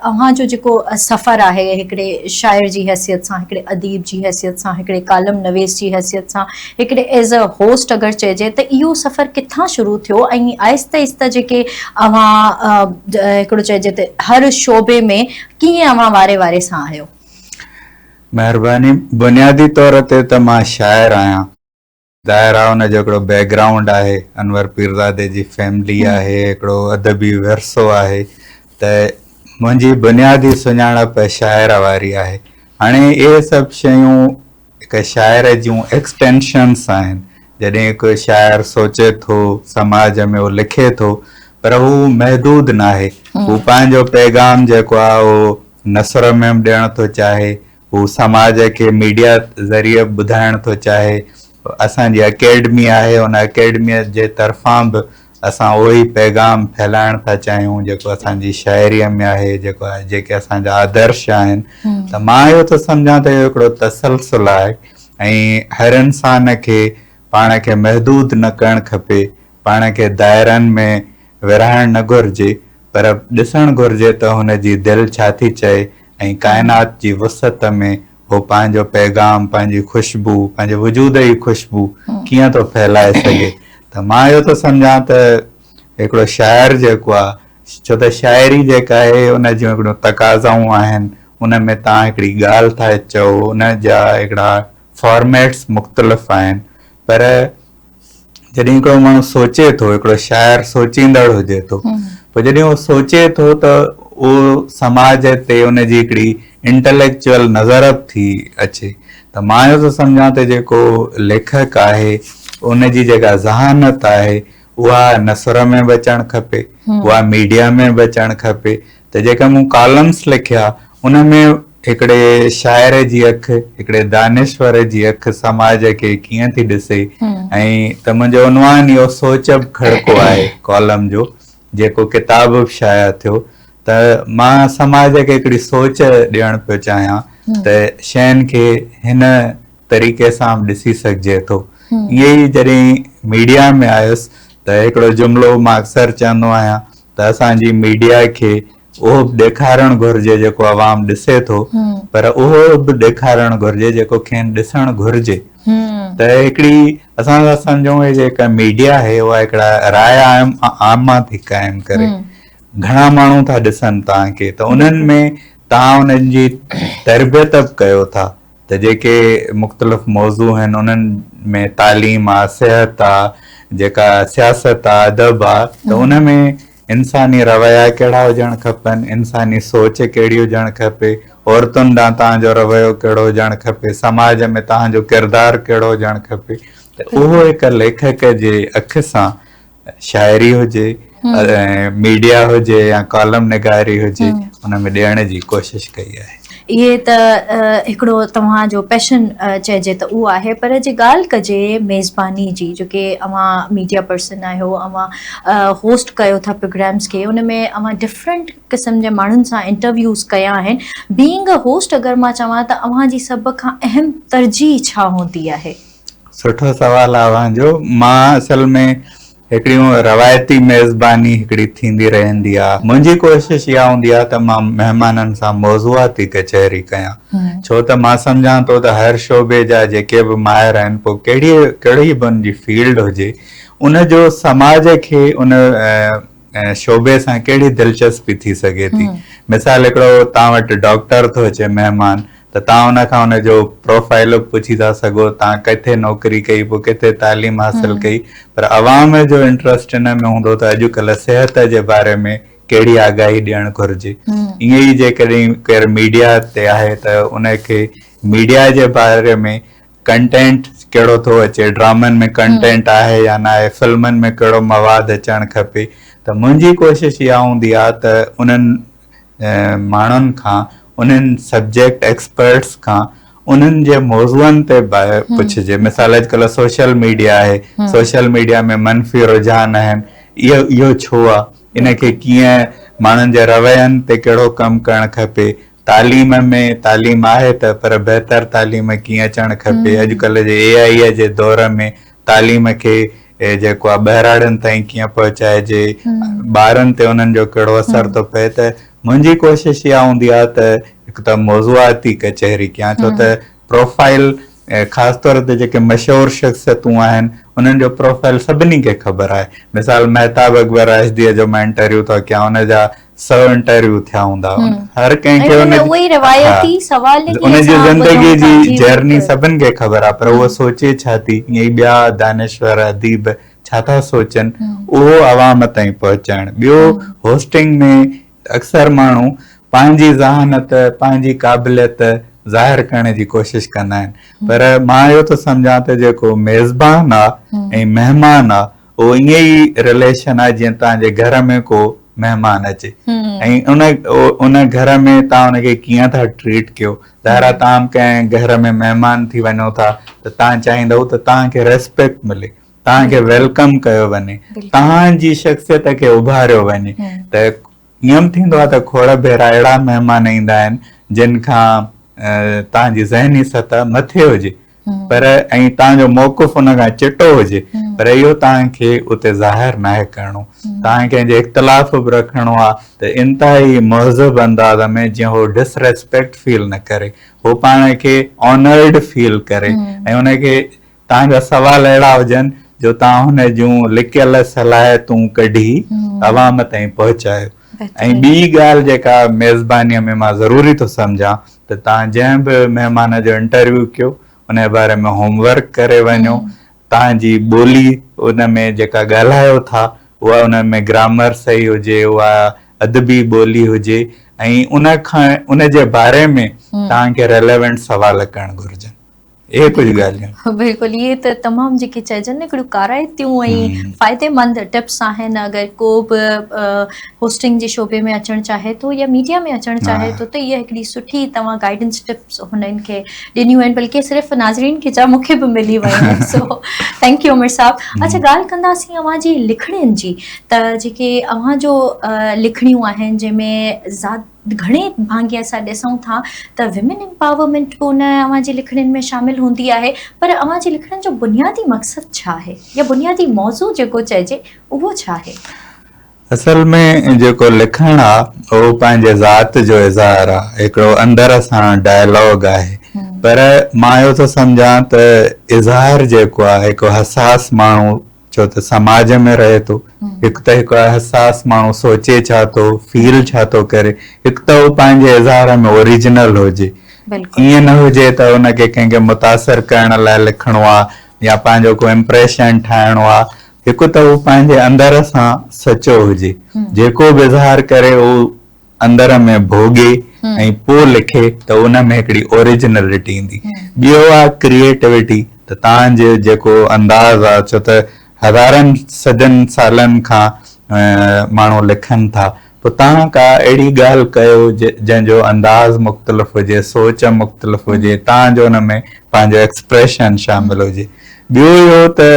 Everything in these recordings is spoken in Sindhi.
اوهان جو جيڪو سفر آهي هڪڙي شاعر جي حيثيت سان، هڪڙي اديب جي حيثيت سان، هڪڙي ڪالم نويس جي حيثيت سان، هڪڙي ايز اي هوسٽ اگر چئجي ته اهو سفر ڪٿان شروع ٿيو ۽ آهستي آهستي جيڪي اوهان هڪڙو چئجي ته هر شعبي ۾ ڪيئن اوهان واري واري سان آهيو؟ مهرباني. بنيادي طور تي ته مان شاعر آهيان. ظاهر آهي ان جو هڪڙو بيڪ گرائونڊ آهي، انور پيرزادي جي فيملي آهي، هڪڙو ادبي ورثو آهي ته منهنجي بنيادي سڃاڻپ شاعر واري آهي. هاڻي اهي سڀ شيون هڪ شاعر جون ايڪسٽينشنس آهن. جڏهن هڪ شاعر سوچي ٿو، سماج ۾ اهو لکي ٿو پر هو محدود ناهي. هو پنهنجو پيغام جيڪو آهي اهو نثر ۾ به ڏيڻ ٿو چاهي، هو سماج کي ميڊيا ذريعي به ٻڌائڻ ٿو چاهي. اسان جي اڪيڊمي آهي، ان اڪيڊميء جي طرفان به اسان اهو ئي پيغام ڦهلائڻ ٿا چاهيون جيڪو اسان جي شاعريء ۾ آهي، جيڪو جيڪي اسان جا آدرش آهن. ته مان اهو ٿو سمجهان ته اهو هڪڙو تسلسل آهي ۽ هر انسان کي پاڻ کي محدود نه ڪرڻ کپي، پاڻ کي دائرن ۾ ورهائڻ نه گهرجي، پر ڏسڻ گهرجي ته هن جي دل ڇا ٿي چئي ۽ ڪائنات جي وسعت ۾ هو پنهنجو پيغام، پنهنجي خوشبو، پنهنجي وجود جي خوشبو ڪيئن ٿو ڦهلائي سگهي ته مان اهو ٿو سمجهان ته هڪڙو شاعر جيڪو آهي، ڇو ته شاعري جيڪا آهي ان جون هڪڙيون تقاضائون آهن، ان ۾ توهان هڪڙي ڳالهه ٿا چئو، ان جا هڪڙا فارميٽس مختلف آهن پر جڏهن هڪڙو ماڻهو سوچي ٿو، هڪڙو شاعر سوچيندڙ هجي ٿو، پوء جڏهن هو سوچي ٿو ته اهو سماج تي ان جي هڪڙي انٽليڪچوئل نظر به ٿي اچي ته مان اهو ٿو سمجهان ته جيڪو ليکڪ آهي ان جي جيڪا ذهانت آهي اها نثر ۾ به اچڻ کپي، اها ميڊيا ۾ به اچڻ کپي ته جيڪا مون ڪالمس لکيا ان ۾ هڪڙي شاعر جي اک، هڪڙي دانشور جي اک سماج کي ڪيئن ٿي ڏسي ۽ ته منهنجو عنوان اهو سوچ به کڙڪو آهي ڪالم جو جيڪو ڪتاب به شايع ٿيو ته مان سماج کي هڪڙي سوچ ڏيڻ پيو چاهيان ته شين کي هن طريقي سان به ڏسي سگهجي ٿو. ائين ئي جڏهن ميڊيا ۾ آيس ته هڪڙو جملو مان اڪثر چوندو آهيان ته اسان جي ميڊيا کي اهو به ڏيکارڻ گهرجي جيڪو عوام ڏسي ٿو پر اهو به ڏيکارڻ گهرجي جيڪو کين ڏسڻ گهرجي ته هڪڙي اسان ٿا سمجهون هي جيڪا ميڊيا آهي اها هڪڙا راء عامه ٿي قائم ڪري گهڻا ماڻهو ٿا ڏسن توهان کي ته انهن ۾ توهان انهن جي تربيت به ڪيو ٿا ته جيڪي مختلف موضوع آهن انهن ۾ تعليم آ، صحت آ، جيڪا سياست آ، ادب آ ته ان ۾ انساني رويا ڪهڙا هجڻ کپن، انساني سوچ ڪهڙي هجڻ کپي، عورتن ڏانهن توهان جو رويو ڪهڙو هجڻ کپي، سماج ۾ توهان جو ڪردار ڪهڙو هجڻ کپي ته اهو هڪ ليکڪ جي اک سان شاعري هجي، ميڊيا هجي يا ڪالم نگاري هجي ان ۾ ڏيڻ جي ڪوشش ڪئي آهي. اهي ته هڪڙو توهان جو پيشن چئجي ته اهو آهي پر جي ڳالهه ڪجي ميزباني جي جو ڪي اوهان ميڊيا پرسن آهيو اوهان هوسٽ ڪيو ٿا پروگرامز کي ان ۾ اوهان ڊفرنٽ قسم جي ماڻهن سان انٽرويوز ڪيا آهن بينگ ا هوسٽ اگر مان چوان ته اوهان جي سڀ کان اهم ترجيح ڇا هوندي آهي؟ سٺو سوال آ اوهان جو. مان اصل ۾ هڪڙيون روايتي ميزباني هڪڙي ٿيندي رهندي آ. منهنجي ڪوشش اها هوندي آ ته مان مهمانن سان موضوعاتي ڪچهري ڪيان. ڇو ته مان سمجهان ٿو ته هر شعبي جا جيڪي به ماهر آهن پوء ڪهڙي ڪهڙي به ان جي فيلڊ هجي ان جو سماج کي ان شعبي سان ڪهڙي دلچسپي ٿي سگهي ٿي. مثال هڪڙو توهان وٽ ڊاڪٽر ٿو اچي مهمان ته توهان ان کان ان جو پروفائيل به پڇي ٿا سگهو، توهان ڪٿي نوڪري ڪئي، پوء ڪٿي تعليم حاصل ڪئي، پر عوام جو انٽرسٽ ان ۾ هوندو ته اڄڪلهه صحت جي باري ۾ ڪهڙي آگاهي ڏيڻ گهرجي. ائين ئي جيڪڏهن ڪير ميڊيا تي آهي ته ان کي ميڊيا جي باري ۾ ڪنٽينٽ ڪهڙو ٿو اچي، ڊرامن ۾ ڪنٽينٽ آهي يا ناهي، فلمن ۾ ڪهڙو مواد اچڻ کپي ته منهنجي ڪوشش اها هوندي آهي ته انهن ماڻهن کان انهن سبجيڪٽ ايڪسپرٽس کان انهن جي موضوعن تي پڇجي مثال اڄڪلهه سوشل ميڊيا آهي سوشل ميڊيا ۾ منفي رجحان آهن اهو اهو ڇو آهي ان کي ڪيئن ماڻهن جي روين تي ڪهڙو ڪم ڪرڻ کپي تعليم ۾ تعليم آهي ته پر بهتر تعليم ڪيئن اچڻ کپي اڄڪلهه جي اي آئي جي دور ۾ تعليم کي جيڪو آهي ٻهراڙين تائين ڪيئن پهچائجي، ٻارن تي انهن جو ڪهڙو اثر ٿو پئي ته منهنجي ڪوشش اها هوندي آهي ته هڪ ته موضوعاتي ڪچهري ڪيان ڇو ته پروفائل خاص طور تي جيڪي مشهور شخصيتون آهن انهن جو پروفائل سڀني کي خبر آهي. مثال مهتاب اڪبر راشديء جو مان انٽرويو ٿو ڪيان ان جا سئو انٽرويو ٿيا هوندا هر ڪنهن کي ان ان جي زندگي جي جرني سڀن کي خبر آهي پر اهو سوچي ڇا ٿي ائين ئي ٻيا دانشور اديب ڇا ٿا سوچن اهو عوام تائين پهچائڻ ٻيو هوسٽنگ ۾ اڪثر ماڻهو پنهنجي ذهانت، پنهنجي قابليت ظاهر ڪرڻ جي ڪوشش ڪندا آهن پر مان اهو ٿو سمجهان ته جيڪو ميزبان آ ۽ مهمان آ اهو ائين ئي رليشن آ جيئن توهان جي گهر ۾ ڪو مهمان اچي ۽ ان ان گهر ۾ توهان ان کي ڪيئن ٿا ٽريٽ ڪيو ظاهر آ توهان به ڪنهن گهر ۾ مهمان ٿي وڃو ٿا ته توهان چاهيندؤ ته توهان کي ريسپيڪٽ ملي توهان کي welcome ڪيو وڃي، توهان جي شخصيت کي اڀاريو وڃي ته ائين به ٿيندو آهي ته کوڙ ڀيرا اهڙا مهمان ايندا آهن جن کان توهان جي ذهني سطح مٿي هجي پر ۽ توهان جو موقف ان کان چٽو هجي پر اهو توهان کي اتي ظاهر ناهي ڪرڻو توهان ڪنهن جي اختلاف به رکڻو آهي ته انتهائي مهذب انداز ۾ جيئن هو ڊس ريسپيڪٽ فيل نه ڪري هو پاڻ کي آنرڊ فيل ڪري ۽ ان کي توهان جا سوال اهڙا هجن جو توهان هن جون لڪيل صلاحيتون ڪڍي عوام تائين پهچايو ۽ ٻي ڳالهه جيڪا ميزبانيء ۾ مان ضروري ٿو سمجهان ته توهان جنهن به مهمان جو انٽرويو ڪيو ان جي باري ۾ هوم ورڪ ڪري وڃو توهان جي ٻولي ان ۾ جيڪا ڳالهايو ٿا اها ان ۾ گرامر صحيح هجي اها ادبي ٻولي هجي ۽ ان کان ان جي باري ۾ توهان کي ريليونٽ سوال ڪرڻ گهرجن. اهي ڪجهه ڳالهيون. بلڪل اهي ته تمام جيڪي چئجن نه هڪڙيون ڪارائتيون ۽ فائديمند ٽپس آهن اگر ڪو به هوسٽنگ جي شعبي ۾ اچڻ چاهي ٿو يا ميڊيا ۾ اچڻ چاهي ٿو ته اها هڪڙي سٺي توهان گائيڊنس ٽپس هنن کي ڏنيون آهن بلڪه صرف ناظرين کي ڇا مون کي به ملي ويون آهن سو thank you عمر صاحب اڇا ڳالهه ڪنداسين اوهان جي لکڻين جي ته جيڪي اوهان جو لکڻيون آهن جنهن ۾ ذات گهڻي ڀاڱي اسان ڏسون ٿا ته ويمن امپاورمينٽ به ان اوهان جي لکڻين ۾ شامل هوندي آهي پر اوهان جي لکڻين جو بنيادي مقصد ڇا آهي يا بنيادي موضوع جيڪو چئجي اهو ڇا آهي؟ اصل ۾ جيڪو لکڻ آ اهو پنهنجي ذات جو اظهار آ هڪڙو اندر سان ڊائلاگ آهي پر مان اهو ٿو سمجهان ته اظهار جيڪو آ هڪ حساس ماڻهو ڇو ته سماج ۾ رهي ٿو. هڪ ته هڪ حساس ماڻهو سوچي ڇا ٿو، فيل ڇا ٿو ڪري. هڪ ته هو پنهنجي اظهار ۾ اوريجنل هجي. ائين نه هجي ته ان کي ڪنهن کي متاثر ڪرڻ لاء لکڻو آ يا پنهنجو ڪو امپريشن ٺاهڻو آ. هڪ ته هو پنهنجي اندر سان سچو هجي. جيڪو به اظهار ڪري اهو اندر ۾ ڀوڳي ۽ پوء لکي ته ان ۾ هڪڙي اوريجنلٽي ايندي. ٻيو آ ڪريئيٽوٽي ته توهان جو جيڪو انداز آ ڇو ته هزارن صدين سالن کان ماڻهو لکن ٿا پوء توهان ڪا اهڙي ڳالهه ڪيو جنهن جو انداز مختلف هجي سوچ مختلف هجي توهان جو ان ۾ پنهنجو ايڪسپريشن شامل هجي. ٻيو اهو ته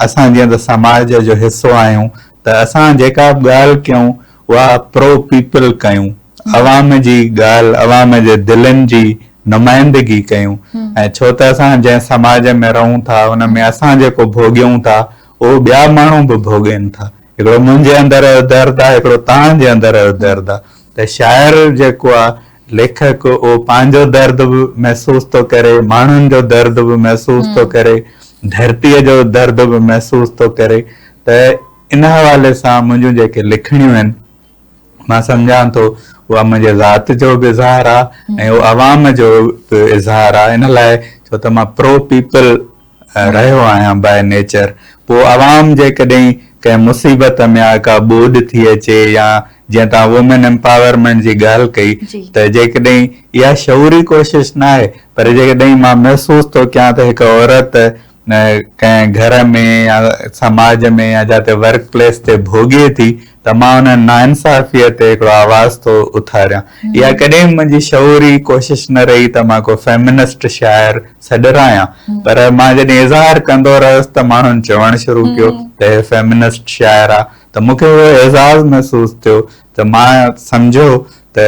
اسان جيئن ته سماج جو حصو آهيون ته اسان جيڪا به ڳالهه ڪيون اها پرو پيپل ڪيون، عوام جي ڳالهه، عوام جي دلين جي نمائندگي ڪيون ۽ ڇو ته اسان جنهن سماج ۾ رهون ٿا ان ۾ اسان جيڪو ڀوڳيون ٿا اهو ٻيا ماڻهو به ڀوڳين ٿا. هڪڙو منهنجي اندر جو درد آهي، هڪڙو توهان جي اندر جو درد آهي ته شاعر جيڪو آهي، ليکڪ اهو پنهنجو درد به محسوس ٿو ڪري، ماڻهن جو درد به محسوس ٿو ڪري، ڌرتيء جو درد به محسوس ٿو ڪري ته ان حوالي سان منهنجون جيڪي لکڻيون آهن مان سمجهان ٿو اها منهنجي ذات جو به اظهار آهي ۽ اهو عوام جو به اظهار آهي ان لاء ڇو ته مان پرو پيپل رهيو آهيان باء نيچر پوء عوام جيڪڏهن ڪنهن مصيبت ۾ آهي ڪا ٻوڏ ٿي اچي يا جيئن توهان وومين امپاورمينٽ جي ڳالهه ڪئي ته جيڪڏهن اها شعوري ڪوشش ناهي پر جيڪڏهن مان محسوس ٿو ڪيان ته هڪ عورت ڪنهن گهر ۾ يا سماج ۾ يا جاتي ورڪ پليس تي ڀوڳي ٿي ته مان ان ناانصافيء تي هڪڙو آواز ٿو اٿاريان. اها ڪڏهن به منهنجي شعوري ڪوشش نه رهي ته مان ڪو فيمنسٽ شاعر سڏرايان پر مان جڏهن اظهار ڪندو رهيس ته ماڻهن چوڻ شروع ڪيو ته هي فيمنسٽ شاعر آ ته مون کي اهو اعزاز محسوس ٿيو ته مان سمجهيو ته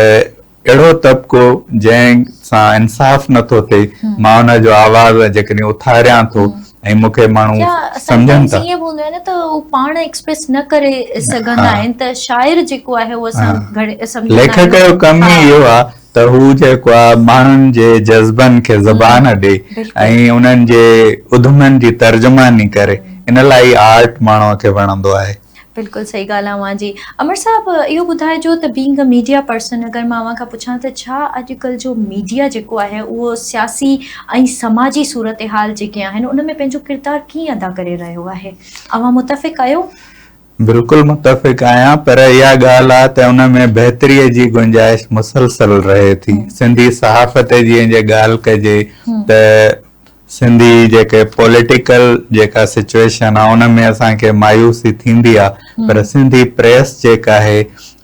اهڙو طبقو جنهن سان انصاف نه ٿو ٿئي، مان ان جو آواز جيڪڏهن اٿاريان ٿو ۽ مون کي ماڻهو سمجهن ٿا. ائين به هوندو آهي نه ته هو پاڻ ايڪسپريس نه ڪري سگهندا آهن ته شاعر جيڪو آهي اهو اسان گهڻي سمجهندا آهيون. ليکڪ جو ڪم ئي اهو آهي ته هو جيڪو آهي ماڻهن جي جذبن کي زبان ڏي ۽ انهن جي اڌمن جي ترجماني ڪري. ان لاء ئي آرٽ ماڻهوء کي وڻندو آهي. بلڪل صحيح ڳالهه آهي اوهان جي. امر صاحب اهو ٻڌائجو ته بينگ ا ميڊيا پرسن اگر مان اوهان کان پڇان ته ڇا اڄڪلهه جو ميڊيا جيڪو آهي اهو سياسي ۽ سماجي صورتحال جيڪي آهن ان ۾ پنهنجو ڪردار ڪيئن ادا ڪري رهيو آهي اوهان متفق آهيو؟ بلڪل متفق آهيان پر اها ڳالهه آهي ته ان ۾ بهتري جي گنجائش مسلسل رهي ٿي. سنڌي صحافت جي جي ڳالهه ڪجي ته سنڌي جيڪي پوليٽيڪل جيڪا سچوئيشن آ ان ۾ اسان کي مايوسي ٿيندي آ پر سنڌي پريس جيڪا آهي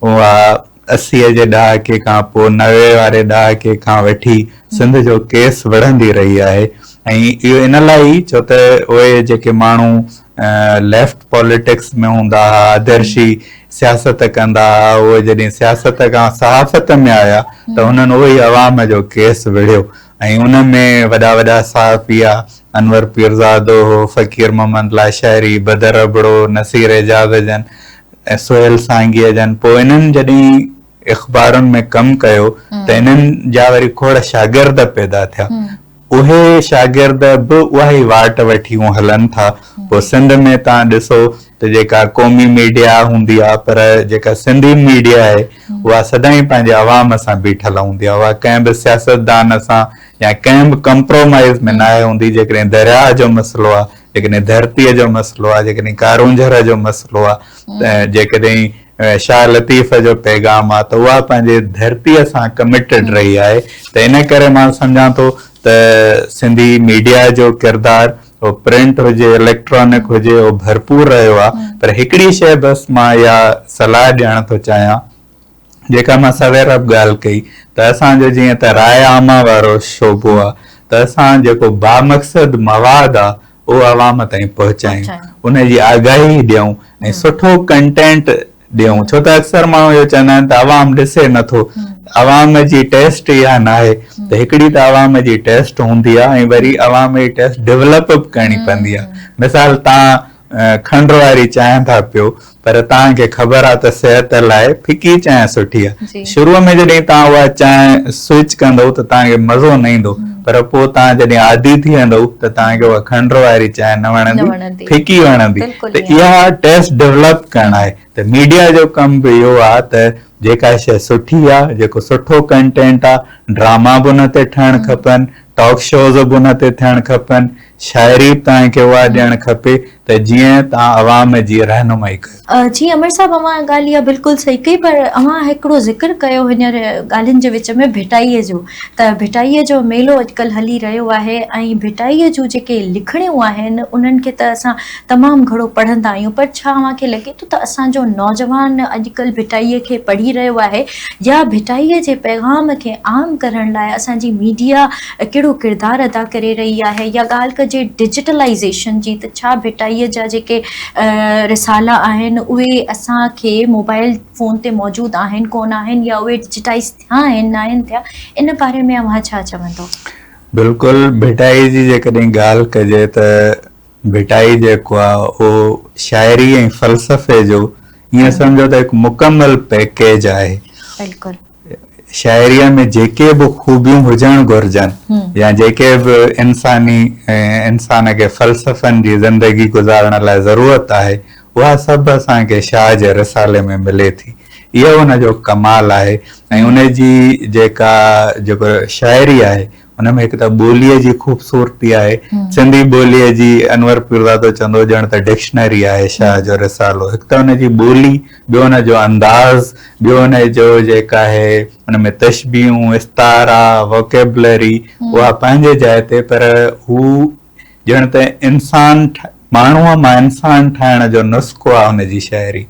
اها 80 جي ڏهاڪي کان پوء 90 واري ڏهاڪي کان وٺي سنڌ جو ڪيس وڙهندي رهي آهي ۽ اهو ان لاء ئي ڇو ته اهي جيڪي ماڻهو ليفٽ پوليٽڪس ۾ هوندا ها آدرشي سياست ڪندا ها اهي جڏهن سياست کان صحافت ۾ آيا ته انهن اهو ئي عوام جو ڪيس وڙهيو ۽ ان ۾ وڏا وڏا صحافي ها، انور پيرزادو هو، فقير محمد لاشاري، بدر ابڙو، نصير اعجاز جن ۽ سهيل سانگيء جن پوء انهن جڏهن اخبارن ۾ ڪم ڪيو ته انهن جا وري کوڙ شاگرد پيدا ٿيا. اهي شاگرد به اها ئي واٽ وٺي هلن ٿا. پوء سنڌ ۾ توهان ڏسو ته جيڪا قومي ميڊيا هوندي آهي پر جيڪا سنڌي ميڊيا آهي اها سدائين پنهنجي عوام سان بيٺل هوندي آهي اها ڪنهن به سياستدان سان يا ڪنهن به ڪمپرومائيز ۾ ناهي هوندي جيڪڏهن درياهه جو مسئلو آهي جيڪڏهن ڌرتيء جو مسئلو آهي جيڪڏهن ڪارونجهر جو مسئلو آهي ته جيڪڏهن شاهه لطيف جو پيغام آهي ته اها پنهنجي ڌرتيء سان ڪمٽيڊ رهي آهي ته ان ڪري مان سمجهان ٿو ته سنڌي ميڊيا جو ڪردار اهو پرنٽ هجي اليڪٽرانڪ هجي اهو ڀرپور رهيو آهي پر هڪڙي شيء بس مان اها صلاح ڏيڻ ٿو چاهيان جيڪا مان سوير به ڳالهه ڪئي ته اسان جو جيئن ته راء عامه وارو شعبو آهي ته اسان جيڪو بامقصد مواد آهي اهو عوام تائين پهچايون ان جي آگاهي ڏيون ۽ سٺو ڪنٽينٽ ڏيون ڇو ته اڪثر ماڻهو اهو چوندا آهن ته عوام ڏسي نٿو عوام جي ٽيسٽ اها ناهي ته هڪڙي ته عوام جي ٽيسٽ هوندي آهي ۽ وري عوام جي ٽيسٽ ڊولپ به ڪرڻي پوندي آهي مثال تان کنڊ واري چانهه ٿا پيو پر توهان کي خبر آهي ته صحت لاء ڦڪي چانهه سٺي آهي شروع ۾ جڏهن توهان اها چانهه سوئچ ڪندو ته توهان کي مزو نه ايندو پر پوء توهان جڏهن عادي ٿي ويندو ته توهان کي اها کنڊ واري چانهه نه وڻندي ڦڪي وڻندي ته اها ٽيسٽ ڊولپ ڪرڻ آهي ته ميڊيا جو ڪم به اهو آهي ته جيڪا شيء سٺي آهي جيڪو سٺو ڪنٽينٽ آهي ڊراما به ان تي ٺهڻ کپن ٽاڪ شوز به ان تي ٿيڻ کپن شاعري به توهان کي اها ڏيڻ کپي ته جيئن توهان عوام جي رهنمائي ڪيو. جي امر صاحب اوهان ڳالهه اها بلڪل صحيح ڪئي پر اوهان هڪڙو ذڪر ڪيو هينئر ڳالهين جي وچ ۾ ڀٽائيء جو ته ڀٽائيء جو ميلو اڄڪلهه هلي رهيو آهي ۽ ڀٽائيء جون جيڪي لکڻيون آهن انهن کي ته اسان تمام گهڻو پڙهندا آهيون پر ڇا اوهان کي لڳي ٿو ته اسان جو نوجوان اڄڪلهه ڀٽائيء کي پڙهي رهيو آهي يا ڀٽائيء جي پيغام کي عام ڪرڻ لاء اسان جي ميڊيا ڪهڙو ڪردار ادا ڪري رهي آهي يا ڳالهه ڪجي ڊجيٽلائيزيشن جي ته ڇا ڀٽائيء جا جيڪي رسالا آهن اهي اسان کي موبائل فون تي موجود آهن ڪونه آهن يا اهي ڊجيٽائيز ٿيا آهن ناهن ٿيا ان باري ۾ اوهان ڇا چوندو؟ بلڪل ڀٽائي جي جيڪڏهن ڳالهه ڪجي ته ڀٽائي جيڪو آ اهو شاعري ۽ فلسفي جو ائين سمجهو ته هڪ مڪمل پيڪيج آهي. بلڪل. شاعريء ۾ جيڪي به خوبيون هجڻ گهرجن يا جيڪي به انساني انسان کي فلسفن جي زندگي گذارڻ لاء ضرورت آهي اها سڀ اسان کي شاهه جي رسالي ۾ ملي ٿي. اهو ان جو ڪمال آهي ۽ ان جي جيڪا جيڪو شاعري آهي ان ۾ هڪ ته ٻوليء جي خوبصورتي آهي. سنڌي ٻوليء جي انور پيرزادو چوندو هو ڄڻ ته ڊڪشنري آهي شاهه جو رسالو. هڪ ته ان جي ٻولي، ٻيو ان جو انداز، ٻيو ان جو جيڪا آهي ان ۾ تشبيهون، استعارا، Vocabulary اها پنهنجي جاء تي پر هو ڄڻ ته انسان ماڻهوء مان انسان ٺاهڻ جو نسخو آهي هن جي شاعري.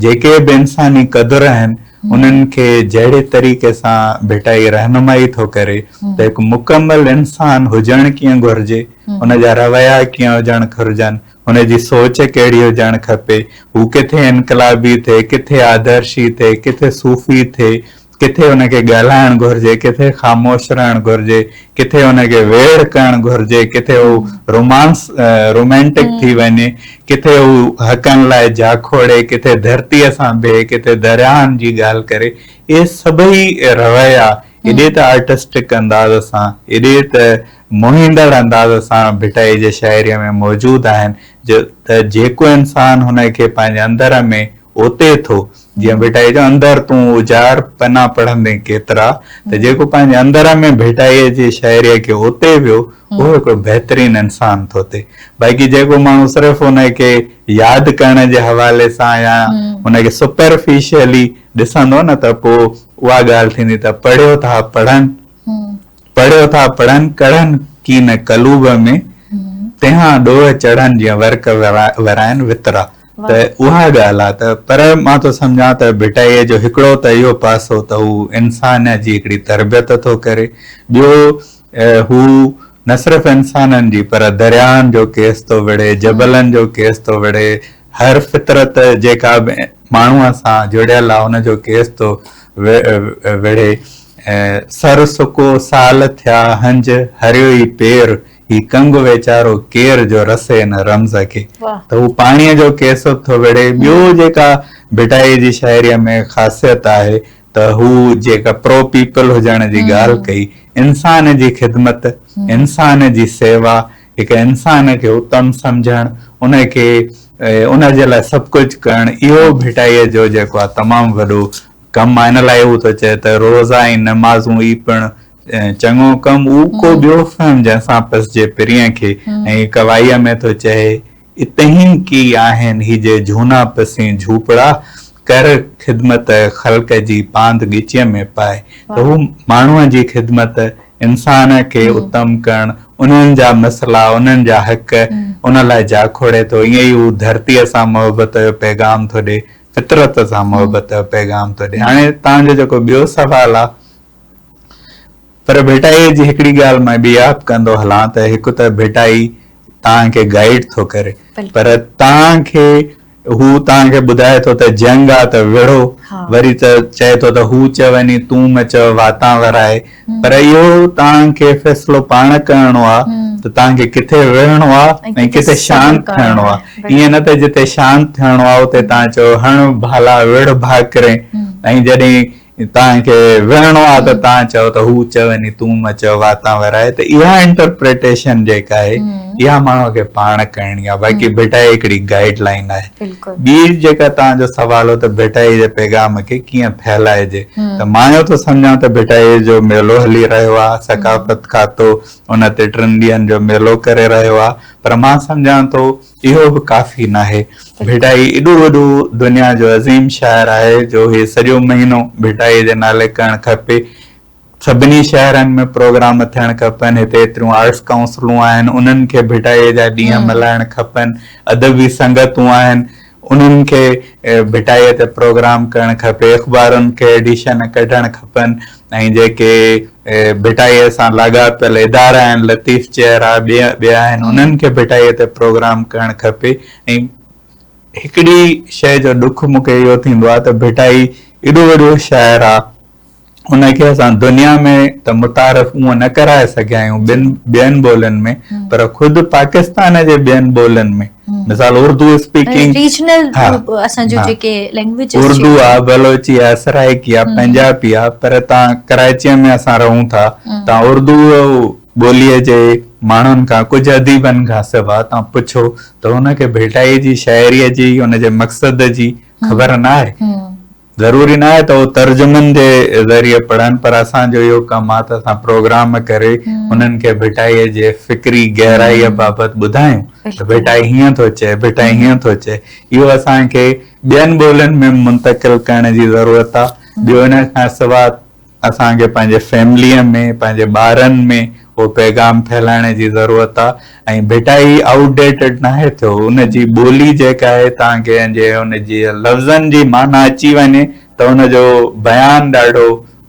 جيڪي به انساني قدر آهن انهن کي جهڙي طريقي سان ڀٽائي رهنمائي ٿو ڪري ته هڪ مڪمل انسان هجڻ ڪيئن گهرجي، ان جا رويا ڪيئن هجڻ گهرجن، هن جي سوچ ڪهڙي هجڻ کپي، هو ڪٿي انقلابي ٿئي، ڪٿي آدرشي ٿئي، ڪٿي صوفي ٿئي، ڪٿي ان کي ڳالهائڻ گهرجي، ڪٿي خاموش رهڻ گهرجي، ڪٿي ان کي ويڙهه ڪرڻ گهرجي، ڪٿي هو رومانس رومانٽڪ ٿي وڃي، ڪٿي هو حقن لاء جاکوڙي، ڪٿي ڌرتيء سان بيهي، ڪٿي درياهن جي ڳالهه ڪري، اهي سڀئي رويا ايڏي ته آرٽسٽڪ انداز سان، ايڏي ته موهيندڙ انداز سان ڀٽائي جي شاعريء ۾ موجود آهن جو ته جيڪو انسان هن کي پنهنجي اندر ۾ اوتي ٿو، جيئن ڀٽائيء جو اندر تون اجار، پنا پڙهندين ڪيترا، ته جيڪو پنهنجي اندر ۾ ڀٽائيء جي شاعريء کي اوتي ويو، اهو هڪڙو بهترين انسان ٿو ٿئي. باقي جيڪو ماڻهو صرف ان کي ياد ڪرڻ جي حوالي سان يا ان کي سپرفيشلي ڏسندو نه ته پوء اها ڳالهه ٿيندي ته پڙهيو ٿا پڙهن، پڙهيو ٿا پڙهن، ڪڙهن ڪين قلوب ۾، تنهان ڏوهه چڙهن جيئن ورق ورائن وترا. ته اها ڳالهه آ ته پر مان ٿو سمجهان ته ڀٽائيء جو هڪڙو ته اهو پاسو ته هو انسان جي هڪڙي تربيت ٿو ڪري، ٻيو هو نه صرف انسانن جي پر درياهن جو ڪيس ٿو وڙهي، جبلن جو ڪيس ٿو وڙهي، هر فطرت جيڪا به ماڻهوء سان جڙيل آ ان جو ڪيس ٿو وڙهي. سر سڪو سال ٿيا هنج هريو ئي پير، هي ڪنگ ويچارو ڪير جو رسي ان رمز کي. ته هو پاڻيء جو ڪيس به ٿو وڙهي. ٻيو جيڪا ڀٽائيء جي شاعريء ۾ خاصيت آهي ته هو جيڪا پرو پيپل هجڻ جي ڳالهه ڪئي، انسان جي خدمت، انسان جي سيوا، هڪ انسان کي اتم سمجهڻ، ان کي ان جي لاء سڀ ڪجهه ڪرڻ، اهو ڀٽائيء جو جيڪو آهي تمام وڏو ڪم آهي. ان لاء هو ٿو چئي ته روزا ۽ نمازون ئي پڻ چڱو ڪم، اهو ڪو ٻيو فهم جنهن سان پسجي پرينء کي. ۽ هڪ وائيء ۾ ٿو چئي. اتهين ڪي آهن هي جي جهونا پسين جهوپڙا، ڪر خدمت خلق جي پاند ڳچيء ۾ پائي. ته هو ماڻهوء جي خدمت، انسان کي اتم ڪرڻ، انهن جا مسئلا، انهن جا حق، ان لاء جاکوڙي ٿو. ائين ئي هو ڌرتيء سان محبت جو پيغام ٿو ڏئي، فطرت سان محبت جو پيغام ٿو ڏئي. هاڻي توهان جو جيڪو ٻيو سوال آ. پر ڀٽائيء جي هڪڙي ڳالهه مان ٻي ياد ڪندو هلان ته هڪ ته ڀٽائي توهان کي گائيڊ ٿو ڪري پر توهان کي هو توهان کي ٻڌائي ٿو ته جنگ آ ته وڙهو وري ته چئي ٿو ته هو چوني تون م چئو واتان ورائي پر اهو توهان کي فيصلو پاڻ ڪرڻو آ ته توهان کي ڪٿي وڙهڻو آ ۽ ڪٿي شانت ٿيڻو آ ائين نه ته جتي شانت ٿيڻو آ اتي توهان چئو هڻ ڀالا وڙهه ڀاڪرين ۽ جڏهن توهان کي ويهڻو آ ته توهان چئو ته هو چون تون م چئو واتان ورائي ته اها انٽرپريٽيشن جيڪا آهي اها ماڻهو کي پاڻ ڪرڻي آ باقي ڀٽائي هڪڙي گائيڊ لائين آهي ٻي جيڪا توهان جو سوال هو ته ڀٽائي جي پيغام کي ڪيئن ڦهلائجي ته مان اهو ٿو سمجهان ته ڀٽائي جو ميلو هلي رهيو آ ثقافت کاتو ان تي ٽن ڏينهن جو ميلو ڪري رهيو آ پر مان سمجهان ٿو اهو به ڪافي ناهي. ڀٽائي ايڏو وڏو دنيا جو عظيم شاعر آهي جو هي سڄو مهينو ڀٽائي جي نالي ڪرڻ کپي. سڀني شهرن ۾ پروگرام ٿيڻ کپن. هتي ايتريون آرٽس ڪائونسلون آهن انهن کي ڀٽائي جا ڏينهن ملهائڻ کپن. ادبي سنگتون آهن انهن کي ڀٽائي تي پروگرام ڪرڻ کپي. اخبارن کي ايڊيشن ڪڍڻ کپن ۽ جيڪي ڀٽائيء سان لاڳاپيل ادارا آهن، لطيف چيئر آ، ٻيا ٻيا آهن، انهن کي ڀٽائيء تي پروگرام ڪرڻ کپي ۽ هڪڙي شيء جو ڏک مون کي اهو ٿيندو آ ته ڀٽائي ايڏو وڏو شاعر آ، ان کي اسان دنيا ۾ ته متعارف اونء نه ڪرائي سگهيا آهيون ٻن ٻين ٻولين ۾ پر خود پاڪستان جي ٻين ٻولين ۾ مثال اردو اسپيڪنگ ريجنل اسان جو جيڪي لينگويجز اردو آ بلوچي آ سرائيڪي آ پنجابي آ پر تان ڪراچي ۾ اسان رهون ٿا تان اردو ٻولي جي ماڻهن کان ڪجهه اديبن کان سوا تان پڇو ته ان کي ڀٽائي جي شاعري جي ان جي مقصد جي خبر نه آهي ضروري ناهي ته هو ترجمن جي ذريعي پڙهن پر اسان جو اهو ڪم آهي ته اسان پروگرام ڪري انهن کي ڀٽائيء جي فڪري گهرائيء بابت ٻڌايون ته ڀٽائي هيئن ٿو چئي، ڀٽائي هيئن ٿو چئي. اهو اسان کي ٻين ٻولين ۾ منتقل ڪرڻ جي ضرورت آهي. ٻيو ان کان سواء اسان کي پنهنجي فيمليء ۾ پنهنجي ٻارن ۾ اهو پيغام ڦهلائڻ جي ضرورت آ ۽ ڀٽائي آئوٽ ڊيٽڊ ناهي ٿيو ان جي ٻولي جيڪا آهي توهان کي جي ان جي لفظن جي معنيٰ اچي وڃي ته ان جو بيان ڏاڍو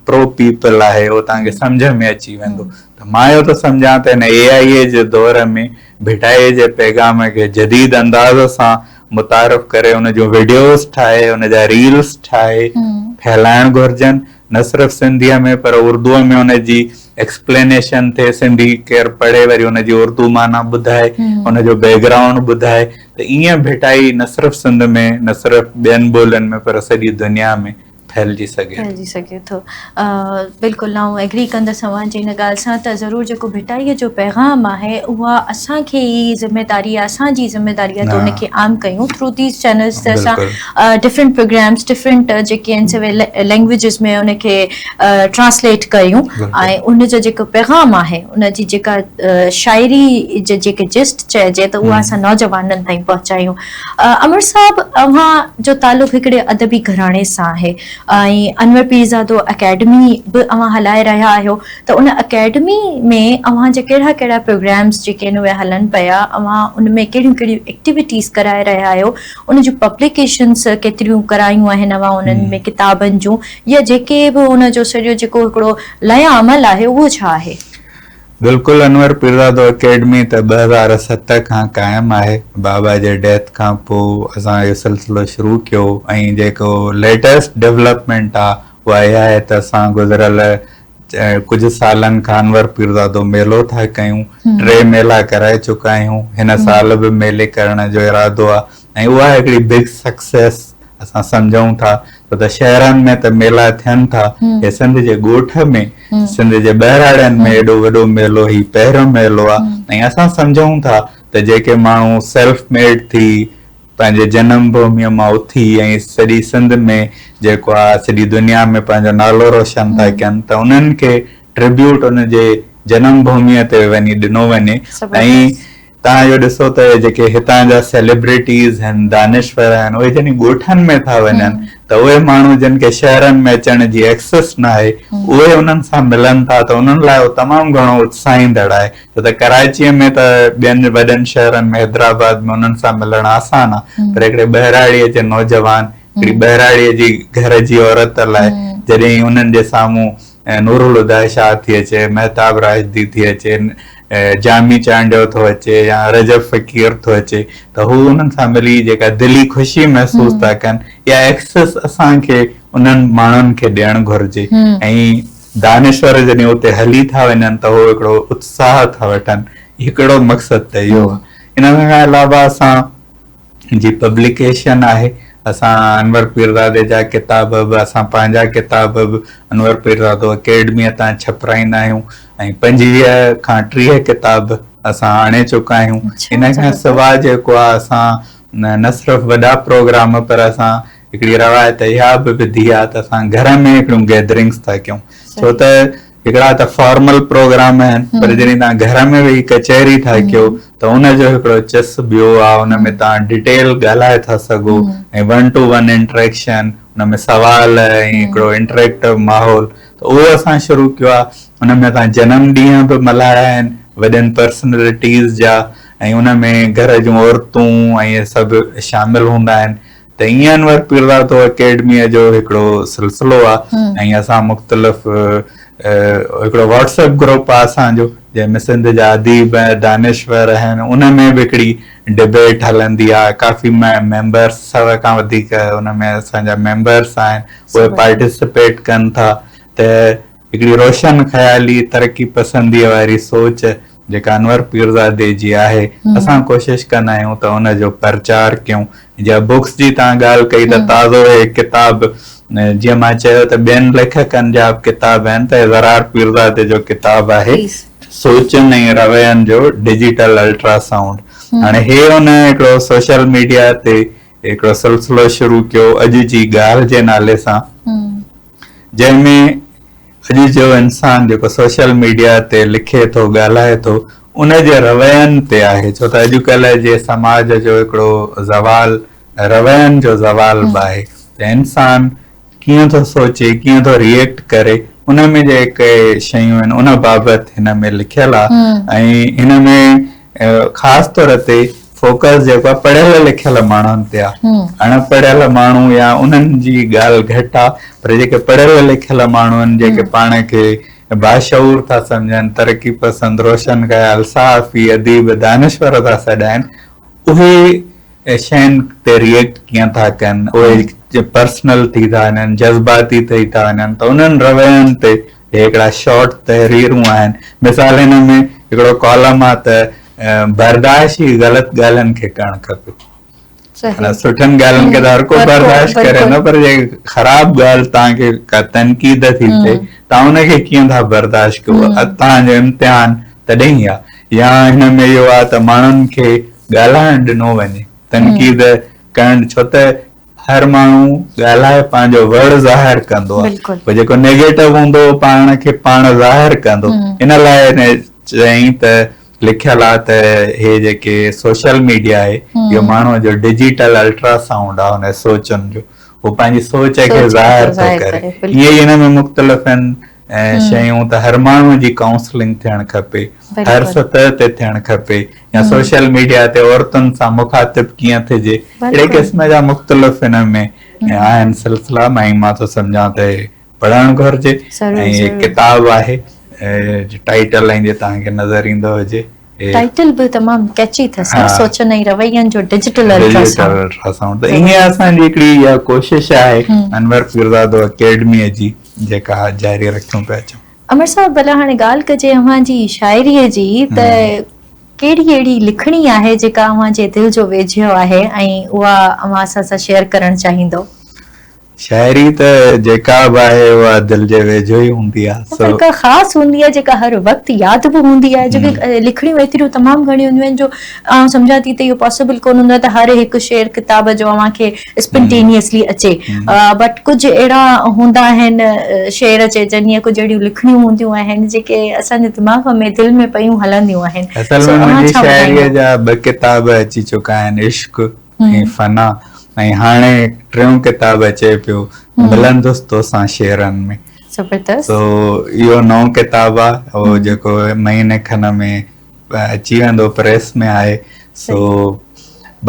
پرو پيپل آهي اهو توهان کي سمجهه ۾ اچي ويندو ته مان اهو ٿو سمجهان ته هن اي آء اي جي دور ۾ ڀٽائي جي پيغام کي جديد انداز سان متعارف ڪري ان جون وڊيوز ٺاهي ان جا ريلز ٺاهي ڦهلائڻ گهرجن. نه صرف سنڌيء ۾ پر اردوء ۾ ان جي ايڪسپلينيشن ٿئي، سنڌي ڪير پڙهي وري ان جي اردو معنيٰ ٻڌائي، ان جو بيڪ گرائونڊ ٻڌائي ته ائين ڀٽائي نه صرف سنڌ ۾ نه صرف ٻين ٻولين ۾ پر سڄي دنيا ۾ ڦهلجي سگهي ٿو. ڦهلجي سگهي ٿو. بلڪل آئون ايگري ڪندس اوهان جي ان ڳالهه سان ته ضرور جيڪو ڀٽائيء جو پيغام آهي اها اسان کي ئي ذميداري آهي اسان جي ذميداري آهي ته ان کي عام ڪيون ٿرو these channels ته اسان ڊفرنٽ پروگرامس ڊفرنٽ جيڪي آهن سي لينگويجز ۾ ان کي ٽرانسليٽ ڪيون ۽ ان جو جيڪو پيغام آهي ان جي جيڪا شاعري جي جيڪي جسٽ چئجي ته اها اسان نوجوانن تائين پهچايون. امر صاحب اوهان جو تعلق هڪڙي ادبي گهراڻي سان آهي ۽ انور پيرزادو اڪيڊمي به اوهان هلائي رهيا آهيو ته ان اڪيڊمي ۾ اوهان جا ڪهڙا ڪهڙا پروگرامس جيڪي آهن اهي هلن پيا اوهان ان ۾ ڪهڙيون ڪهڙيون ايڪٽيوٽيز ڪرائي رهيا آهيو ان جون پبليڪيشنس ڪيتريون ڪرايون آهن اوهان انهن ۾ ڪتابن جون يا جيڪي به ان جو سڄو جيڪو هڪڙو لائحه عمل آهي اهو ڇا آهي؟ بلڪل انور پيرزادو اڪيڊمي ته 2007 کان قائم آهي بابا جي ڊيٿ کان پوء اسان اهو سلسلو شروع ڪيو ۽ جيڪو ليٽيسٽ ڊولپمينٽ آ اها اها آهي ته اسان گذريل ڪجهه سالن کان انور پيرزادو ميلو ٿا ڪيون ٽي ميلا ڪرائي چڪا آهيون هن سال به ميلي ڪرڻ جو ارادو آ ۽ اها هڪڙي بگ سڪسيس اسان سمجهون ٿا ڇو ته شهرن ۾ ته ميلا ٿين ٿا هي سنڌ جي ڳوٺ ۾ سنڌ جي ٻهراڙين ۾ ايڏو وڏو ميلو هي پهريون ميلو آ ۽ اسان سمجهون ٿا ته جيڪي ماڻهو سيلف ميڊ ٿي پنهنجي جنم ڀوميء مان اٿي ۽ سڄي سنڌ ۾ جيڪو آ سڄي دنيا ۾ پنهنجو نالو روشن ٿا ڪن ته انهن کي ٽربيوٽ ان جي جنم ڀوميء تي وڃي ڏنو وڃي ۽ توهان اهو ڏسو ته جيڪي هتان جا سيليبرٽيز آهن، دانشور آهن، اهي جڏهن ڳوٺن ۾ ٿا وڃن ته اهي ماڻهو جن کي شهرن ۾ اچڻ جي ايڪسس ناهي، اهي انهن سان ملن ٿا ته انهن لاء اهو تمام گهڻو اتساهيندڙ آهي. ڇو ته ڪراچيء ۾ ته ٻين وڏن شهرن ۾ حيدرآباد ۾ انهن سان ملڻ آسان آهي پر هڪڙي ٻهراڙيء جي نوجوان، هڪڙي ٻهراڙيء جي گهر جي عورت لاء جڏهن انهن جي سامهون نورالهديٰ شاهه ٿي اچي، مهتاب راشدي ٿي اچي، جامي چانڊيو ٿو اچي يا رجب فقير ٿو اچي ته هو انهن سان ملي جيڪا دلي خوشي محسوس ٿا ڪن اها ايڪسس اسان کي انهن ماڻهن کي ڏيڻ گهرجي ۽ دانشور جڏهن اتي هلي ٿا وڃن ته هو هڪڙو اتساهه ٿا وٺن هڪڙو مقصد ته اهو آهي ان کان علاوه اسان جي پبليڪيشن آهي اسان انور پيرزادي جا ڪتاب به اسان پنهنجا ڪتاب به انور پيرزادو اڪيڊميء تان ڇپرائيندا آهيون ۽ 25 کان 30 ڪتاب اسان آڻي چڪا آهيون ان کان سواء جيڪو آهي اسان نه صرف وڏا پروگرام پر اسان هڪڙي روايت اها به وڌي آهي ته اسان گهر ۾ هڪڙيون گيدرنگس ٿا ڪيون ڇو ته هڪڙا ته فارمل پروگرام آهن پر جڏهن توهان گهر ۾ ويهي ڪچهري ٿا ڪيو ته ان جو هڪڙو چس ٻيو آهي ان ۾ توهان ڊيٽيل ڳالهائي ٿا سگهو ۽ ون ٽو ون انٽريڪشن ان ۾ سوال ۽ هڪڙو انٽريڪٽو ماحول ته اهو اسان شروع ڪيو آهي ان ۾ اسان جنم ڏينهن به ملهايا آهن وڏين پرسنلٽيز جا ۽ ان ۾ گهر جون عورتون ۽ سڀ شامل هوندا آهن ته ائين انور پيرزادو اڪيڊميء جو هڪڙو سلسلو آ ۽ اسان مختلف هڪڙو واٽس ايپ گروپ آ اسان جو جنهن ۾ سنڌ جا اديب ۽ دانشور آهن ان ۾ به هڪڙي ڊبيٽ هلندي آ ڪافي ميمبرس 100 کان وڌيڪ ان ۾ اسان جا ميمبرس آهن اهي پارٽيسپيٽ ڪن ٿا ته هڪڙي روشن خيالي ترقي پسنديء واري سوچ جيڪا انور پيرزادي جي آهي اسان ڪوشش ڪندا آهيون ته ان جو پرچار ڪيون جيئن بڪس جي توهان ڳالهه ڪئي ته تازو هي ڪتاب جيئن مان چيو ته ٻين ليکڪن جا به ڪتاب آهن ته زرار پيرزادي جو ڪتاب آهي سوچن ۽ روين جو ڊجيٽل الٽرا سائونڊ هاڻي هي ان هڪڙو سوشل ميڊيا تي هڪڙو سلسلو شروع ڪيو اڄ جي ڳالهه جي نالي سان جنهن ۾ اڄ جو انسان جيڪو سوشل ميڊيا تي لکي ٿو ڳالهائي ٿو ان جي روين تي آهي ڇو ته اڄڪلهه جي سماج جو هڪڙو زوال روين جو زوال به آهي ته انسان ڪيئن ٿو سوچي ڪيئن ٿو ريئيڪٽ ڪري ان ۾ جيڪي شيون آهن ان بابت هن ۾ لکيل آهي ۽ هن ۾ خاص طور تي فوڪس جيڪو آهي پڙهيل لکيل ماڻهن تي آهي اڻ پڙهيل ماڻهو يا انهن جي ڳالهه گهٽ آهي پر جيڪي پڙهيل لکيل ماڻهو آهن جيڪي پاڻ کي باشعور ٿا سمجهن ترقي پسند روشن خيال صحافي اديب دانشور ٿا سڏائن اهي شين تي ريئيڪٽ ڪيئن ٿا ڪن، اهي پرسنل ٿي ٿا وڃن، جذباتي ٿي ٿا وڃن ته انهن روين تي هي هڪڙا شارٽ تحريرون آهن. مثال هن ۾ هڪڙو ڪالم آ ته برداشت ئي غلط ڳالهين کي ڪرڻ کپي. معنيٰ سٺن ڳالهين کي ته هر ڪو برداشت ڪري نه پر جي خراب ڳالهه توهان کي ڪا تنقيد ٿي ٿئي توهان ان کي ڪيئن ٿا برداشت ڪيو توهان جو امتحان تڏهن ئي آ. يا هن ۾ اهو آ ته ماڻهن کي ڳالهائڻ ڏنو وڃي تنقيد ڪرڻ ڇو ته هر ماڻهو ڳالهائي پنهنجو وڙ ظاهر ڪندو آهي پوء جيڪو نيگيٽو هوندو اهو پاڻ کي پاڻ ظاهر ڪندو ان لاء چيائين ته لکيل آهي ته هي جيڪي سوشل ميڊيا آهي اهو ماڻهو جو ڊجيٽل الٽرا سائونڊ آهي ان سوچن جو هو پنهنجي سوچ کي ظاهر ٿو ڪري ائين ئي هن ۾ مختلف آهن شيون ته هر ماڻهو جي ڪائونسلنگ ٿيڻ کپي هر سطح تي ٿيڻ کپي يا سوشل ميڊيا تي عورتن سان مخاطب ڪيئن ٿجي اهڙي قسم جا مختلف هن ۾ آهن سلسلا ۽ مان ٿو سمجهان ته پڙهڻ گهرجي ۽ هي ڪتاب آهي ٽائيٽل ۽ جي توهان کي نظر ايندو هجي ٽائيٽل به تمام ڪيچي اٿس نه سوچن ۽ روين جو ڊجيٽل الٽرا سائونڊ ته ائين اسان جي هڪڙي اها ڪوشش آهي انور پيرزادو اڪيڊمي جي جيڪا جاري رکيون پيا اچون. امر صاحب ڀلا هاڻي ڳالهه ڪجي اوهان جي شاعري جي ته ڪهڙي اهڙي لکڻي آهي جيڪا اوهان جي دل جو ويجهو آهي ۽ اها اوهان اسان سان شيئر ڪرڻ چاهيندو. شاعري ته جيڪا به آهي اها دل جي ويجهو ئي هوندي آهي سو. پر ڪا خاص هوندي آهي جيڪا هر وقت ياد به هوندي آهي جو ڪي لکڻيون ايتريون تمام گهڻيون هونديون آهن جو آئون سمجهان ٿي ته اهو پاسيبل ڪونه هوندو آهي ته هر هڪ شعر ڪتاب جو اوهان کي اسپنٽينيسلي اچي بٽ ڪجهه اهڙا هوندا آهن شعر چئجن يا ڪجهه اهڙيون لکڻيون هونديون آهن جيڪي اسان جي دماغ ۾ دل ۾ پيون هلنديون آهن اصل ۾ منهنجي شاعريء جا ٻه ڪتاب اچي چڪا آهن عشق ۽ فنا ۽ هاڻي ٽيون ڪتاب اچي پيو ملندس توسان شعرن ۾ زبردست سو اهو نئون ڪتاب آ اهو جيڪو مهيني کن ۾ اچي ويندو پريس ۾ آهي سو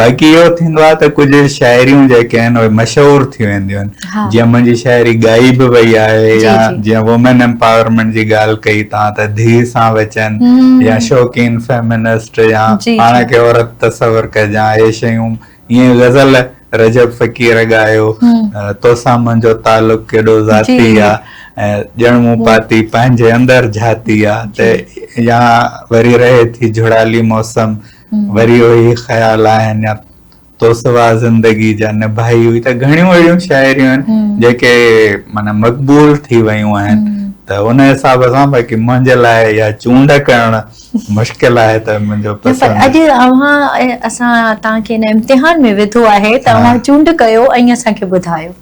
باقي اهو ٿيندو آ ته ڪجهه شاعريون جيڪي آهن اهي مشهور ٿي وينديون آهن جيئن منهنجي شاعري ڳائي به وئي آهي يا جيئن وومين امپاورمينٽ جي ڳالهه ڪئي تان ته ڌيء سان وچن يا شوقين فيمنسٽ يا پاڻ کي عورت تصور ڪجان اهي شيون ائين غزل رجب فقير ڳايو توسان منهنجو تعلق ڪيڏو ذاتي آ ۽ ڄڻ مون پاتي پنهنجي اندر جھاتي آ ته يا وري رهي ٿي جھڙالي موسم وري اهي خيال آهن يا تو سوا زندگي جا نڀائي هئي ته گهڻيون اهڙيون شاعريون آهن جيڪي معنيٰ مقبول ٿي ويون آهن ته ان حساب سان باقي منهنجي لاء اها چونڊ ڪرڻ مشڪل آهي ته منهنجو پسند پر اڄ اوهان اسان توهان کي ان امتحان ۾ وڌو آهي ته اوهان چونڊ ڪيو ۽ اسان کي ٻڌايو.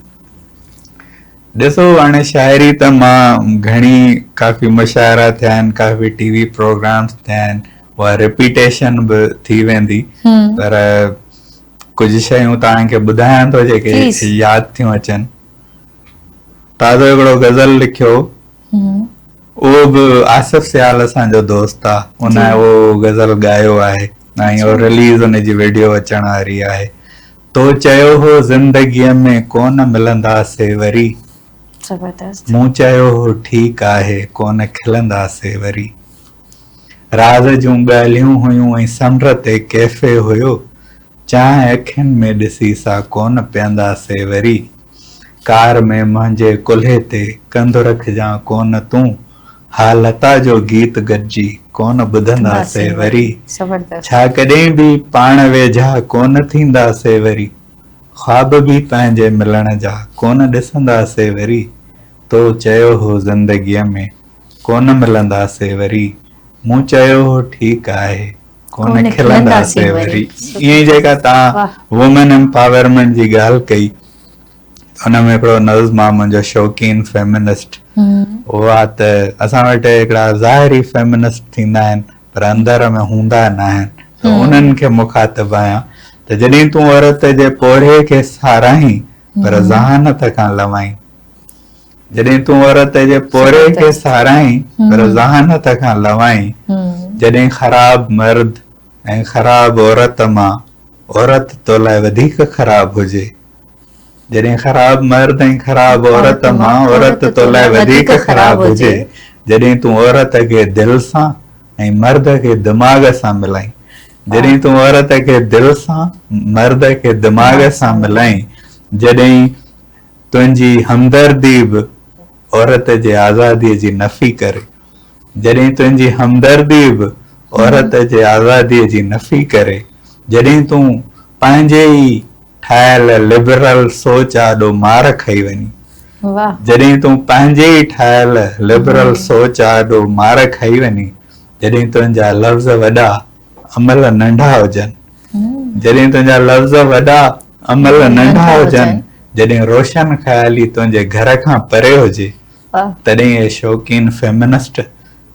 ڏسو هاڻي شاعري ته مان گهڻي ڪافي مشاعرا ٿيا آهن ڪافي ٽي وي پروگرامس ٿيا آهن اها رپيٽيشن به ٿي ويندي پر ڪجهه شيون توهان کي ٻڌايان ٿو جيڪي ياد ٿيون اچن تازو هڪڙو غزل لکيو اهو به آصف سيال اسان جو دوست آ ان اهو غزل ڳايو آهي ۽ اهو رليز ان جي ويڊيو اچڻ واري آهي تو چيو هو زندگيء ۾ ڪونه ملنداسي وري. زبردست. مون چيو هو ٺيڪ آهي ڪونه کلنداسي وري. راز جون ڳالهيون هيون ۽ سمنڊ تي ڪيفي هيو. چانهه اکين ۾ ڏسي سا ڪونه پيئنداسي وري. ڪار ۾ منهنجي ڪلهي تي ڪنڌ رکجان ڪونه تون. ها لتا جو گيت گڏجي ڪونه ٻڌنداسي وري. ڇا ڪڏهن به پاڻ ويجها ڪونه ٿينداسي وري. خواب به پنهنجي ملڻ جا ڪونه ڏسنداسي وري. تو چيو هو زندگيء ۾ ڪونه ملنداسي وري. مون چيو هو ٺيڪ آهي ڪونه کلنداسي وري. ائين ئي جيڪا توهان وومين امپاورمينٽ جي ڳالهه ڪئي. ان ۾ هڪڙو نظم آ منهنجو شوقين فيمنسٽ اهو آ ته اسان وٽ هڪڙا ظاهري فيمنسٽ ٿيندا آهن پر اندر ۾ هوندا نه آهن ته انهن کي مخاطب آهيان ته جڏهن تون عورت جي پورهيي کي ساراهين پر ذهانت کان لوائين جڏهن تون عورت جي پورهيي کي ساراهين پر ذهانت کان لوائين جڏهن خراب مرد ۽ خراب عورت مان عورت تو لاء وڌيڪ خراب هجي جڏهن خراب مرد ۽ خراب عورت مان عورت تو لاء وڌيڪ خراب هجي، جڏهن تون عورت کي دل سان ۽ مرد کي دماغ سان ملائين. جڏهن تون عورت کي دل سان، مرد کي دماغ سان ملائين، جڏهن تنهنجي همدردي به عورت جي آزاديء جي نفي ڪري، جڏهن تنهنجي همدردي به عورت جي آزاديء جي نفي ڪري، جڏهن تون پنهنجي ئي ٺاهيل لبرل سوچ آڏو مار کائي وڃين، جڏهن تون پنهنجي ئي ٺاهيل لبرل سوچ آڏو مار کائي وڃين، جڏهن تنهنجا لفظ وڏا عمل ننڍا هجن، جڏهن تنهنجا لفظ وڏا عمل ننڍا هجن، جڏهن روشن خيالي تنهنجي گهر کان پري هجي، تڏهن اي شوقين فيمنسٽ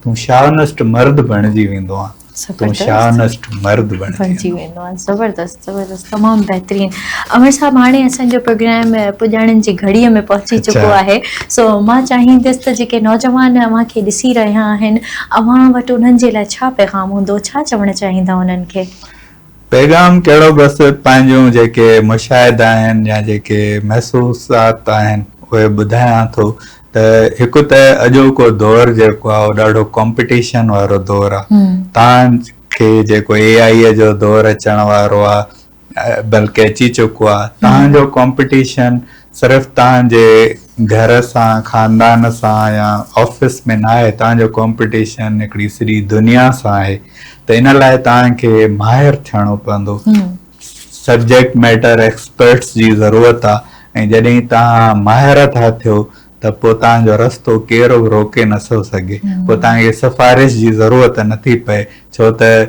تون شاونسٽ مرد بڻجي ويندو آن، تون شاونسٽ مرد بڻجي ويندو آن. زبردست زبردست تمام بهترين امر صاحب هاڻي اسان جو پروگرام پڄاڻين جي گهڙيء ۾ پهچي چڪو آهي سو مان چاهيندس ته جيڪي نوجوان اوهان کي ڏسي رهيا آهن اوهان وٽ انهن جي لاء ڇا پيغام هوندو ڇا چوڻ چاهيندا انهن کي؟ پيغام ڪهڙو بس پنهنجون جيڪي مشاهدا آهن يا جيڪي محسوسات آهن اهي ٻڌايان ٿو ته هڪ ته اڄوڪو دور جيڪو آهي اهو ڏاڍو ڪامپيٽيشن وارو دور آهي تان کي جيڪو اي آئي جو دور اچڻ وارو آهي بلڪه اچي چڪو آهي تان جو ڪامپيٽيشن صرف تان جي گهر سان خاندان سان يا آفيس ۾ نه آهي تان جو ڪامپيٽيشن هڪڙي سڄي دنيا سان آهي ته ان لاء توهان کي ماهر ٿيڻو پوندو. سبجيڪٽ ميٽر ايڪسپرٽس جي ضرورت آ ۽ جڏهن توهان ماهر ٿا ٿيو ته پوء توهان جو رستو ڪير به روڪي نه ٿو سگهي. پوء توهان کي سفارش جي ضرورت نه ٿي پئي ڇو ته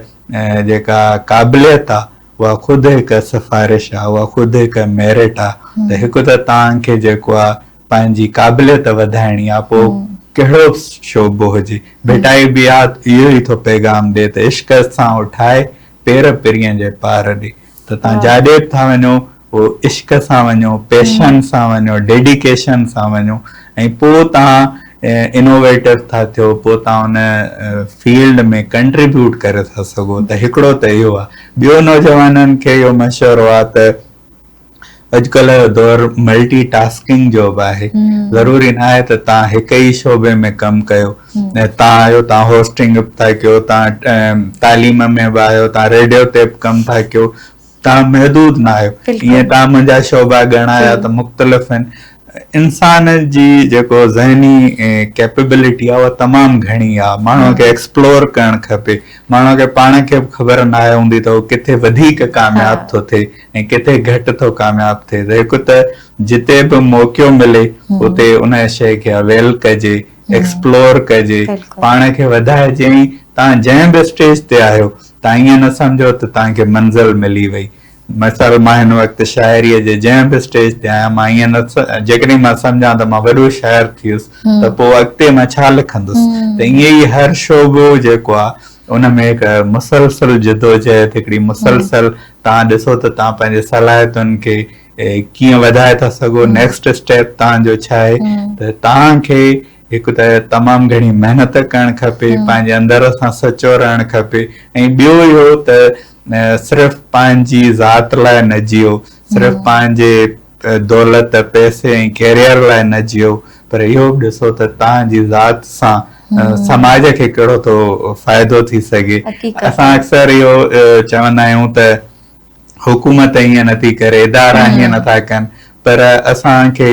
جيڪا قابليت آ اها خود هڪ سفارش آ، اها خود هڪ ميرٽ آ ته هڪ ته توهان کي جيڪو آ پنهنجي قابليت وڌائڻي آ پوء ڪهڙو به شعبو هجي. ڀٽائي به اهو ئي ٿو پيغام ڏي ته عشق سان اٺائي پير پرينء جي پار ڏي ته توهان جاڏي به ٿا وڃو اهو عشق سان وڃو، پيشن سان وڃو، ڊيڊيڪيشن سان وڃو ۽ پوء توهان انوويٽو ٿا ٿيو پوء توهان ان فيلڊ ۾ ڪنٽريبيوٽ ڪري ٿا سگهو ته هڪڙو ته اهو آ. ٻيو نوجوانن کي اهو مشورو آ ته اڄڪلهه جو دور ملٽي ٽاسڪنگ جو به آهي ضروري نه آهي ته توهان هڪ ئي شعبي ۾ ڪم ڪيو توهان آهيو توهان هوسٽنگ به ٿا ڪيو توهان تعليم ۾ به آهيو توهان ريڊيو تي به ڪم ٿا ڪيو توهان محدود نه آهيو ائين توهان منهنجا شعبا ڳڻايا ته مختلف آهن انسان جي جيڪو ذهني ڪيپيبلٽي آهي اها تمام گهڻي آهي ماڻهو کي ايڪسپلور ڪرڻ کپي ماڻهو کي پاڻ کي به خبر ناهي هوندي ته هو ڪٿي وڌيڪ ڪامياب ٿو ٿئي ۽ ڪٿي گهٽ ٿو ڪامياب ٿئي ته هڪ ته جتي به موقعو ملي اتي ان شيء کي اويل ڪجي ايڪسپلور ڪجي پاڻ کي وڌائجي ۽ توهان جنهن به اسٽيج تي آهيو توهان ائين نه سمجهو ته توهان کي منزل ملي وئي مثال مان هن وقت شاعريء جي جنهن به اسٽيج تي آهيان مان ائين نه جيڪڏهن مان سمجهان ته مان وڏو شاعر ٿي ويس ته پوء اڳتي مان ڇا لکندس ته ائين ئي هر شعبو جيڪو آهي ان ۾ هڪ مسلسل جدوجهد هڪڙي مسلسل توهان ڏسو ته توهان پنهنجي صلاحيتن کي ڪيئن وڌائي ٿا سگهو نيڪسٽ اسٽيپ توهان جو ڇا آهي ته توهان کي هڪ ته تمام گهڻي محنت ڪرڻ کپي پنهنجي اندر سان سچو رهڻ کپي ۽ ٻيو اهو ته صرف پنهنجي ذات لاء نه جيئو صرف پنهنجي دولت پئسي ۽ ڪيريئر لاء نه جيئو پر اهو به ڏسو ته توهان جي ذات سان سماج کي ڪهڙو ٿو فائدو ٿي سگهي اسان اڪثر اهو چوندا آهيون ته حڪومت ائين نٿي ڪري، ادارا ائين نٿا ڪن پر اسان کي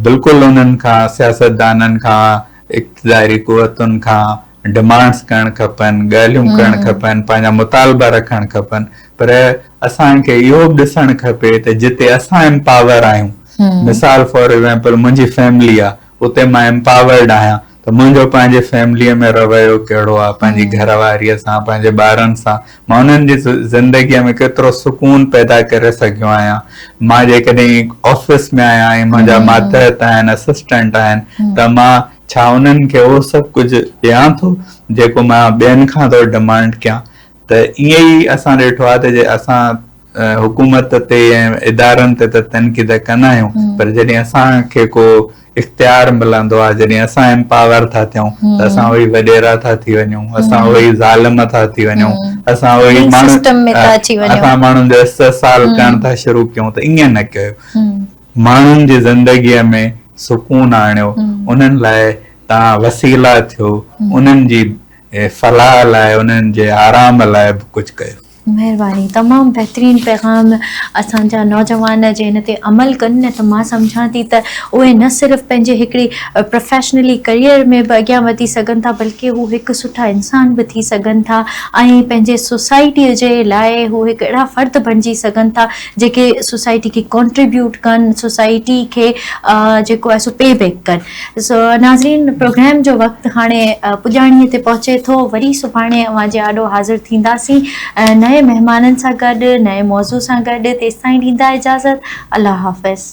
بلڪل انهن کان سياستدانن کان اقتداري قوتن کان ڊمانڊس ڪرڻ کپن، ڳالهيون ڪرڻ کپن، پنهنجا مطالبا رکڻ کپن پر اسان کي اهو به ڏسڻ کپي ته جتي اسان امپاور آهيون مثال فار ايگزامپل منهنجي فيملي آ اتي مان امپاورڊ آهيان ته منهنجو پنهنجي فيمليء ۾ رويو ڪهڙو آهي، پنهنجي گهر واريء سان، پنهنجي ٻارن سان، مان انهن جي زندگيء ۾ ڪيترو سڪون پيدا ڪري سگهيو آهيان. مان جيڪڏهن آفيس ۾ آهيان ۽ منهنجا ماتحت آهن، اسسٽنٽ آهن ته مان ڇا انهن کي اهو سڀ ڪجهه ڏيان ٿو، جيڪو مان ٻين کان ٿو ڊمانڊ ڪيان. ته ائين ئي اسان ڏٺو آهي ته جي اسان حڪومت تي ۽ ادارن تي ته تنقيد ڪندا آهيون پر جڏهن اسان کي ڪو اختيار ملندو آهي جڏهن اسان امپاور ٿا ٿيون ته اسان اهي وڏيرا ٿا ٿي وڃون اسان اهي ظالم ٿا ٿي وڃون اسان اهي اسان ماڻهن جو استحصال ڪرڻ ٿا شروع ڪيون ته ائين نه ڪيو ماڻهن جي زندگيء ۾ سڪون آڻيو انهن لاء توهان وسيلا ٿيو انهن جي فلاح لاء انهن جي آرام لاء به ڪجهه ڪيو. مهرباني تمام بهترين پيغام اسان جا نوجوان جي ان تي عمل ڪن نه ته مان سمجهان ٿي ته اهي نه صرف پنهنجي هڪڙي پروفيشنلي ڪريئر ۾ به اڳيان وڌي سگهن ٿا بلڪه هو هڪ سٺا انسان به ٿي سگهن ٿا ۽ پنهنجي سوسائٽي جي لاء هو هڪ اهڙا فرد بڻجي سگهن ٿا جيڪي سوسائٽي کي ڪنٽريبيوٽ ڪن سوسائٽي کي جيڪو آهي سو پي بيڪ ڪن. سو ناظرين پروگرام جو وقت هاڻي پڄاڻي تي پهچي ٿو وري سڀاڻي اوهان جي آڏو حاضر ٿينداسين نئين مهمانن سان گڏ نئين موضوع سان گڏ تيستائين ڏيندا اجازت الله حافظ.